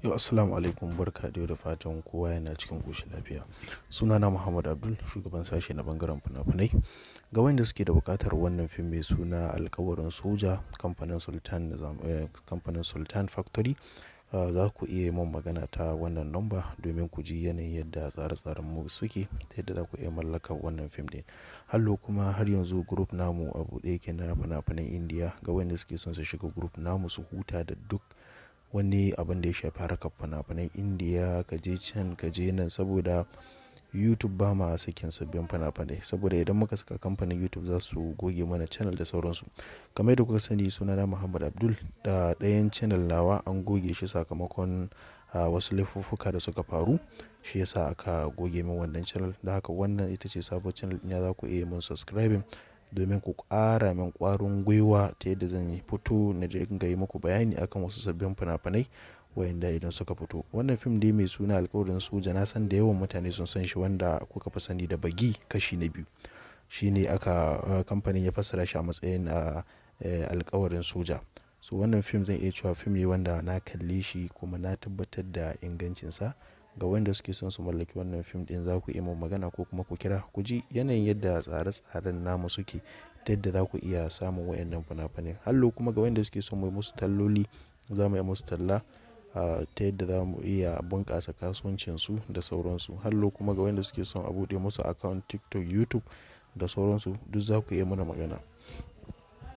Yau assalamu alaikum, barka da yau, da fatan kowa yana cikin ƙoshin lafiya. Sunana Muhammad Abdul, shugaban sashe na bangaren fina-finai. Ga wanda suke da buƙatar wannan fim mai suna Alkawarin Soja, kamfanin Sultan, kamfanin Sultan Factory, za ku iya yi mun magana ta wannan number domin ku ji yanayin yadda tsare-tsaren mu suke ta yadda za ku iya mallakar wannan fim ɗin. Hallo, kuma har yanzu group namu a buɗe yake na fina-finan Indiya, ga wanda suke son su shiga group namu su huta da duk wani abin da ya shafi harkar fina-finan Indiya, ka je can ka je nan, saboda YouTube ba ma sakin sabbin fina-finai. Saboda idan muka saka, kamfanin YouTube za su goge mana channel da sauransu. Kamar yadda kuka sani, sunana Muhammad Abdul, da ɗayan channel nawa an goge shi sakamakon wasu laifuffuka da suka faru. Shi ya sa aka goge min wannan channel. Da haka wannan ita ce sabuwar channel ɗina, za ku iya mun subscribing domin ku ƙara min ƙwarin gwiwa ta yadda zan yi fito na dinga yi muku bayani akan wasu sabbin fina-finai wayanda idan suka fito. Wannan fim dai mai suna Alkawarin Soja, na san da yawan mutane sun san shi, wanda kuka fi sani da Bagi kashi na biyu. Shi ne aka kamfanin ya fassara shi a matsayin Alkawarin Soja. So wannan fim zan iya cewa fim ne wanda na kalle shi kuma na tabbatar da ingancinsa. Ga wanda suke son su mallaki wannan fim ɗin, za ku iya mun magana ko kuma ku kira ku ji yanayin yadda tsare-tsaren namu suke ta yadda za ku iya samun wayannan fina-finai. Hallo, kuma ga wanda suke son mu yi musu talloli, za mu yi musu talla ta yadda za mu iya bunƙasa kasuwancinsu da sauransu. Hallo, kuma ga wanda suke son a buɗe musu account TikTok, YouTube da sauransu, duk za ku iya mana magana.